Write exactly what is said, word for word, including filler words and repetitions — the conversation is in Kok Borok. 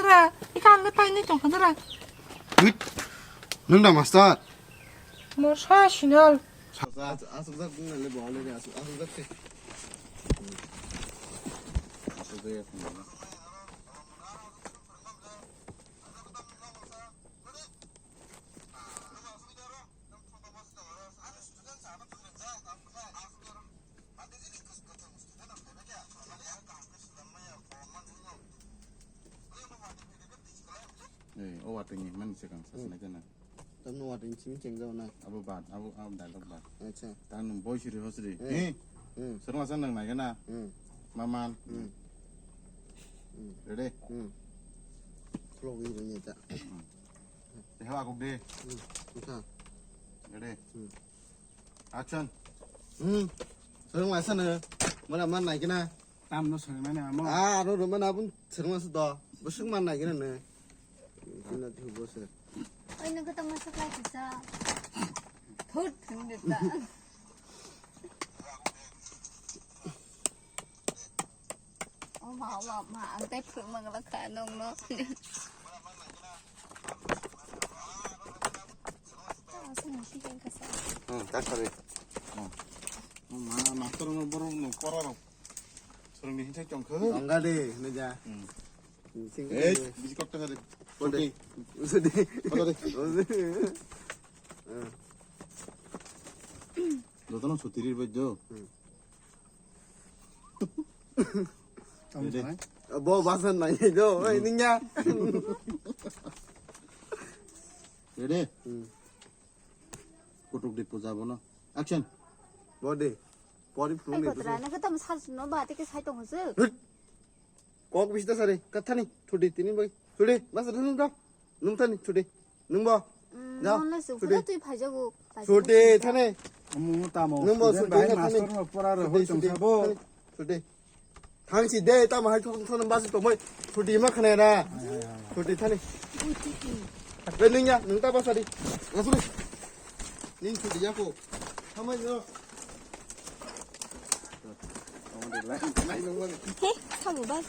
Ra, ika ang le painai tongkha dara. Hit. Nwng da master? Mo sa sinal. Asuk jak nwng le bo le asuk asuk jak se. Asuk jak. Eh, o watwi ni man se kang sa sinai jana. Tamno watwi ni simi cheng jao na. Abo bad, abo, abo dialogue bad. Acha. Tang nung boy siri hosri. Eh. Eh. Hmm. Serma sa nang nai gana. Hmm. Maman. Hmm. Hmm. Ready? Hmm. Vlog ini ini ta. Hmm. Deha aku de. Hmm. Kita. Ready? Hmm. Action. Hmm. Serma sa na. Mana man nai gana. Tamno swrwngmani amo. Ah, aro rwmani abun swrwngma se do. Bwswk man nai gana ne. Kina thu bo se. Oi, nang kata masa klai kisa. Thut thung de ta. O ma, o ma, ma, ang tai phung mang la kha nong no. Hmm, tak sari. Hmm. Ma, master no borok no pora rok. Swrwngni hinthai tongkha. Tongga de, hinwi ja. Hmm. Sing Eh, de. Bisi kokta kha de. Kode. Suti. Suti. Kode. Suti. Hmm. Jotono suti ri bai do. Hmm. Tamo Dede. Sanai. Bo basan nai do, oi ningya. Ready? Hmm. Kutuk di puja bono. Action. Body. Body Ai, phulung di kotra, puja. Nang kata masal sino ba, tike sai tong hose. Hit. Kok bisi da sari, kathani, thudi tini bai. Thudi, bas thudi da. Nung thani, thudi. Nung bo. Mm, Jao, nong le su, thudi. Kuda tui phai jago. Thudi, thani. Amu tamo. Nung bo, Student thudi, bai thani. Master no pora ro Thudi, hoi thudi, tong sabo. Thudi, thudi. Thangsi de, tamo hai thon, thon, bas to moi. Thudi ma khane ra. Hai, hai, hai, hai. Thudi thani. Ui, tui, tui. Be nung ya, nung ta bas adi. Ngasuli. Ning thudi ya ko. Thamai no. He, tamo bas.